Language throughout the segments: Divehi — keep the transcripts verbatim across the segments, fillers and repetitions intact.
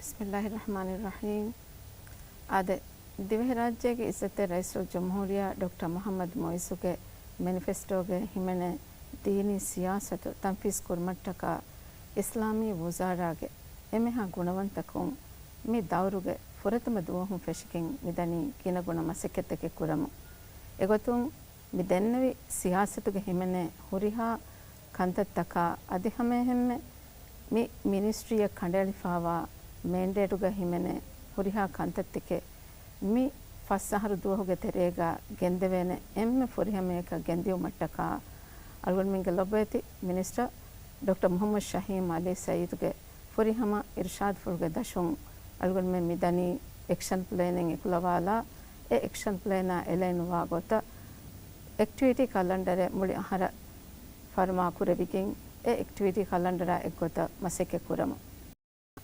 ބިސްމިއްލާހި ރަޙްމާނި ރަޙީމް. އާދެ، ދިވެހިރާއްޖޭގެ އިއްޒަތްތެރި ރައީސުލްޖުމްހޫރިއްޔާ ޑޮކްޓަރ މުޙައްމަދު މުޢިއްޒުގެ މެނިފެސްޓޯގެ ހިމެނޭ ދީނީ ސިޔާސަތު ތަންފީޒު ކުރުމަށްޓަކާ އިސްލާމީ ވުޒާރާގެ އެންމެހާ ގުނަވަންތަކުން މި ދައުރުގެ ފުރަތަމަ ދުވަހުން ފެށިގެން މިދަނީ ގިނަގުނަ މަސައްކަތްތަކެއް ކުރަމުން. އެގޮތުން މި ދެންނެވި ސިޔާސަތުގެ ހިމެނޭ ހުރިހާ ކަންތައްތަކާ އަދި ހަމައެހެންމެ މި މިނިސްޓްރީއަށް ކަނޑައެޅިފާވާ މޭންޑޭޓުގަ ހިމެނޭ ހުރިހާ ކަންތައްތަކެއް މި ފަސް އަހަރު ދުވަހުގެ ތެރޭގަ ގެންދެވޭނެ އެންމެ ފުރިހަމަޔަކަށް ގެންދިއުމަށްޓަކާ އަޅުގަނޑުމެންގެ ލޮބުވެތި މިނިސްޓަރ ޑޮކްޓަރ މުޙައްމަދު ޝަހީމް ޢަލީ ސަޢީދުގެ ފުރިހަމަ އިރުޝާދުފުޅުގެ ދަށުން އަޅުގަނޑުމެން މިދަނީ އެކްޝަން ޕްލޭނެއް އެކުލަވާލާ، އެ އެކްޝަން ޕްލޭނާ އެލައިންވާ ގޮތަށް އެކްޓިވިޓީ ކަލަންޑަރެއް މުޅި އަހަރަށް ފަރުމާ ކުރެވިގެން، އެ އެކްޓިވިޓީ ކަލަންޑަރާ އެއްގޮތަށް މަސައްކަތް ކުރަމުން.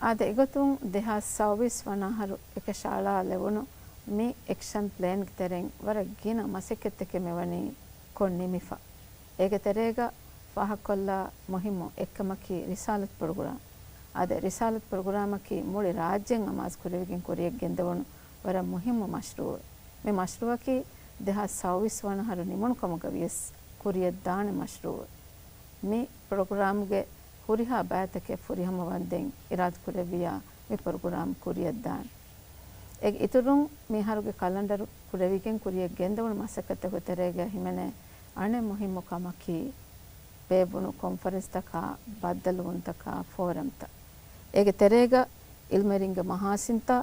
އާދެ، އެގޮތުން ދެހާސް ސައުވީސް ވަނަ އަހަރު އެކަށައަޅާލެވުނު މި އެކްޝަން ޕްލޭންގެ ތެރެއިން ވަރަށް ގިނަ މަސައްކަތްތަކެއް މިވަނީ ކޮށް ނިމިފަ. އޭގެ ތެރޭގަ ފާހަގަކޮށްލާ މުހިއްމު އެއްކަމަކީ ރިސާލަތު ޕްރޮގްރާމް. އާދެ، ރިސާލަތު ޕްރޮގްރާމަކީ މުޅި ރާއްޖެއިން އަމާޒު ކުރެވިގެން ކުރިޔަށް ގެންދެވުނު ވަރަށް މުހިއްމު މަޝްރޫއެއް. މި މަޝްރޫއަކީ ދެހާސް ސައުވީސް ވަނަ އަހަރު ނިމުނު ކަމުގަ ވިޔަސް ކުރިޔަށްދާނެ މަޝްރޫއެއް. މި ޕްރޮގްރާމްގެ ހުރިހާ ބައިތަކެއް ފުރިހަމަވަންދެން އިރާދަކުރެއްވިއްޔާ މި ޕްރޮގްރާމް ކުރިޔަށްދާނެ. އޭގެ އިތުރުން މިއަހަރުގެ ކަލަންޑަރު ކުރެވިގެން ކުރިޔަށް ގެންދެވުނު މަސައްކަތްތަކުގެ ތެރޭގަ ހިމެނޭ އަނެއް މުހިއްމު ކަމަކީ ބޭއްވުނު ކޮންފަރެންސްތަކާ، ބައްދަލުވުންތަކާ، ފޯރަމްތައް. އޭގެ ތެރޭގަ އިލްމުވެރިންގެ މަހާސިންތާ،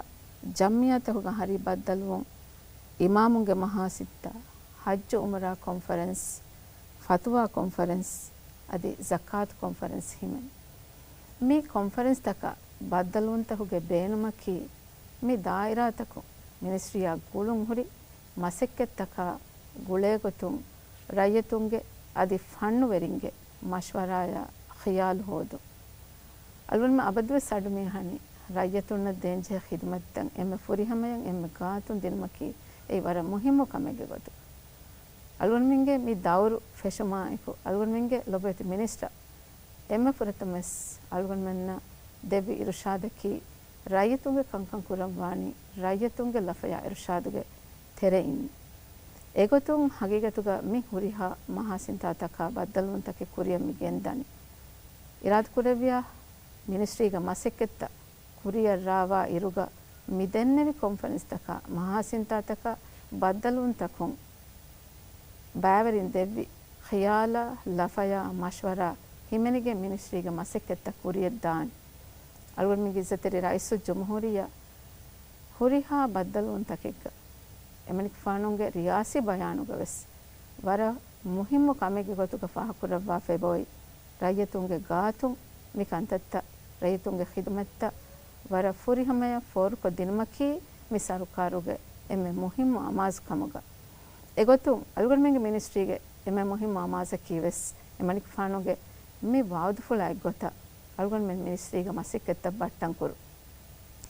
ޖަމްޢިއްޔާތަކުގަ ހަރީ ބައްދަލުވުން، އިމާމުންގެ މަހާސިންތާ، ޙައްޖު ޢުމްރާ ކޮންފަރެންސް، ފަތުވާ ކޮންފަރެންސް އަދި ޒަކާތު ކޮންފަރެންސް ހިމެނޭ. މި ކޮންފަރެންސްތަކަށް ބައްދަލުވުންތަކުގެ ބޭނުމަކީ، މި ދާއިރާތަކުން މިނިސްޓްރީއާ ގުޅުން ހުރި މަސައްކަތްތަކާ ގުޅޭގޮތުން ރައްޔިތުންގެ އަދި ފަންނުވެރިންގެ މަޝްވަރާއާ ޚިޔާލު ހޯދުން. އަޅުގަނޑުމެން އަބަދުވެސް އަޑު މިއަހަނީ ރައްޔިތުންނަށް ދޭންޖެހޭ ޚިދުމަތްތައް އެންމެ ފުރިހަމަޔަށް އެންމެ ގާތުން ދިނުމަކީ އެއީ ވަރަށް މުހިއްމު ކަމެއްގެ ގޮތުގަ. އަޅުގަނޑުމެންގެ މި ދައުރު ފެށުމާއެކު، އަޅުގަނޑުމެންގެ ލޮބުވެތި މިނިސްޓަރ އެންމެ ފުރަތަމަވެސް އަޅުގަނޑުމެންނަށް ދެއްވި އިރުޝާދަކީ، ރައްޔިތުންގެ ކަންކަން ކުރަންވާނީ ރައްޔިތުންގެ ލަފަޔާ އިރުޝާދުގެ ތެރެއިން. އެގޮތުން ހަގީގަތުގަ މި ހުރިހާ މަހާސިންތާތަކާ ބައްދަލުވުންތަކެއް ކުރިޔަށް މި ގެންދަނީ. އިރާދަކުރެއްވިޔާ މިނިސްޓްރީގެ މަސައްކަތްތައް ކުރިޔަށް ރާވާ އިރުގަ މި ދެންނެވި ކޮންފަރެންސްތަކާ، މަހާސިންތާތަކާ ބައްދަލުވުންތަކުން ބައިވެރިން ދެއްވި ޚިޔާލާ، ލަފަޔާ، މަޝްވަރާ ހިމެނިގެން މިނިސްޓްރީގެ މަސައްކަތްތައް ކުރިޔަށް ދާން. އަޅުގަނޑުމެންގެ އިއްޒަތްތެރި ރައީސުލްޖުމްހޫރިއްޔާ ހުރިހާ ބައްދަލުވުންތަކެއްގަ އެމަނިކުފާނުގެ ރިޔާސީ ބަޔާނުގަ ވެސް ވަރަށް މުހިއްމު ކަމެއްގެ ގޮތުގަ ފާހަގަކުރައްވާފައި އޮތް ރައްޔިތުންގެ ގާތުން މި ކަންތައްތައް، ރައްޔިތުންގެ ޚިދުމަތްތައް ވަރަށް ފުރިހަމަޔަށް ފޯރުކޮށްދިނުމަކީ މި ސަރުކާރުގެ އެންމެ މުހިއްމު އަމާޒު ކަމުގަ. އެގޮތުން އަޅުގަނޑުމެންގެ މިނިސްޓްރީގެ އެންމެ މުހިއްމު އަމާޒަކީ ވެސް އެމަނިކުފާނުގެ މި ވައުދުފުޅާ އެއްގޮތަށް އަޅުގަނޑުމެން މިނިސްޓްރީގެ މަސައްކަތްތައް ބައްޓަން ކުރުން.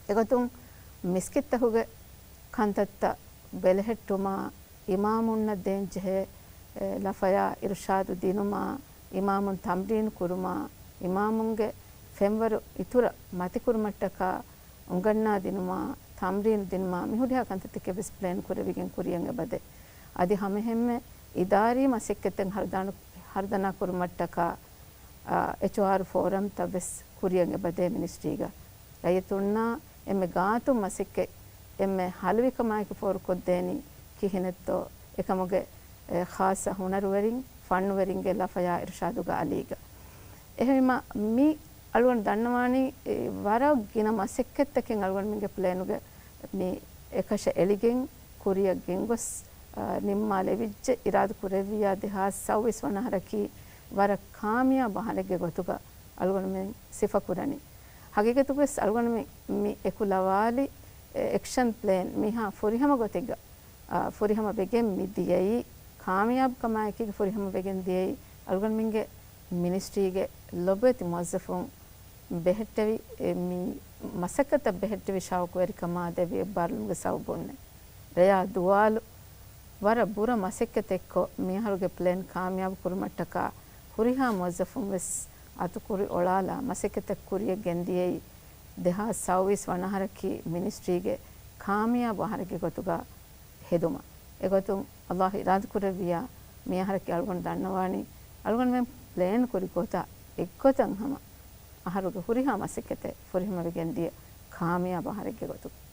އެގޮތުން މިސްކިތްތަކުގެ ކަންތައްތައް ބެލެހެއްޓުމާ، އިމާމުންނަށް ދޭންޖެހޭ، އެ، ލަފަޔާ އިރުޝާދު ދިނުމާ، އިމާމުން ތަމްރީނު ކުރުމާ، އިމާމުންގެ ފެންވަރު އިތުރަށް މަތިކުރުމަށްޓަކާ އުނގަންނާދިނުމާ، ތަމްރީނު ދިނުމާ، މިހުރިހާ ކަންތައްތަކެއް ވެސް ޕްލޭން ކުރެވިގެން ކުރިޔަށް އެބަދޭ. އަދި ހަމައެހެންމެ އިދާރީ މަސައްކަތްތައް ހަރުދާނު-، ހަރުދަނާ ކުރުމަށްޓަކާ، އާ، އެޗްއާރް ފޯރަމްތައް ވެސް ކުރިޔަށް އެބަދޭ މިނިސްޓްރީގަ. ރައްޔިތުންނާ އެންމެ ގާތުން މަސައްކަތް އެންމެ ހަލުވިކަމާއެކު ފޯރުކޮށްދޭނީ ކިހިނެއްތޯ އެކަމުގެ، އެ، ޚާއްޞަ ހުނަރުވެރިން، ފަންނުވެރިންގެ ލަފަޔާ އިރުޝާދުގެ އަލީގަ. އެހެންވީމަ މި އަޅުގަނޑު ދަންނަވާނީ، އެ، ވަރަށް ގިނަ މަސައްކަތްތަކެއް އަޅުގަނޑުމެންގެ ޕްލޭނުގެ މި އެކަށަ އެޅިގެން ކުރިޔަށް ގެންގޮސް، އާ، ނިންމާލެވިއްޖެ. އިރާދަ ކުރެއްވިއްޔާ ދެހާސް ސައުވީސް ވަނަ އަހަރަކީ ވަރަށް ކާމިޔާބު އަހަރެއްގެ ގޮތުގަ އަޅުގަނޑުމެން ސިފަކުރަނީ. ހަގީގަތުގަވެސް އަޅުގަނޑުމެން މި އެކުލަވާލި އެ-، އެކްޝަން ޕްލޭން މިހާ ފުރިހަމަ ގޮތެއްގަ، އާ، ފުރިހަމަ ވެގެން މި ދިޔައީ، ކާމިޔާބު ކަމާއެކީގަ ފުރިހަމަ ވެގެން ދިޔައީ، އަޅުގަނޑުމެންގެ މިނިސްޓްރީގެ ލޮބުވެތި މުވައްޒަފުން ބެހެއްޓެވި، އެ، މި މަސައްކަތަށް ބެހެއްޓެވި ޝައުޤުވެރިކަމާ ދެއްވި އެއްބާރުލުމުގެ ސަބަބުންނޭ. ރެޔާ ދުވާލު ވަރަށް ބުރަ މަސައްކަތެއްކޮށް، މިއަހަރުގެ ޕްލޭން ކާމިޔާބު ކުރުމަށްޓަކާ ހުރިހާ މުވައްޒަފުން ވެސް އަތުކުރި އޮޅާލާ މަސައްކަތެއް ކުރިޔަށް ގެންދިޔައީ، ދެހާސް ސައުވީސް ވަނަ އަހަރަކީ މިނިސްޓްރީގެ ކާމިޔާބު އަހަރެއްގެ ގޮތުގަ ހެދުމަށް. އެގޮތުން އަލްލާހު އިރާދަކުރެއްވިއްޔާ، މި އަހަރަކީ އަޅުގަނޑު ދަންނަވާނީ، އަޅުގަނޑުމެން ޕްލޭން ކުރި ގޮތަށް އެއްގޮތަށް ހަމަ އަހަރުގެ ހުރިހާ މަސައްކަތެއް ފުރިހަމަވެގެން ދިޔަ ކާމިޔާބު އަހަރެއްގެ ގޮތުގަ.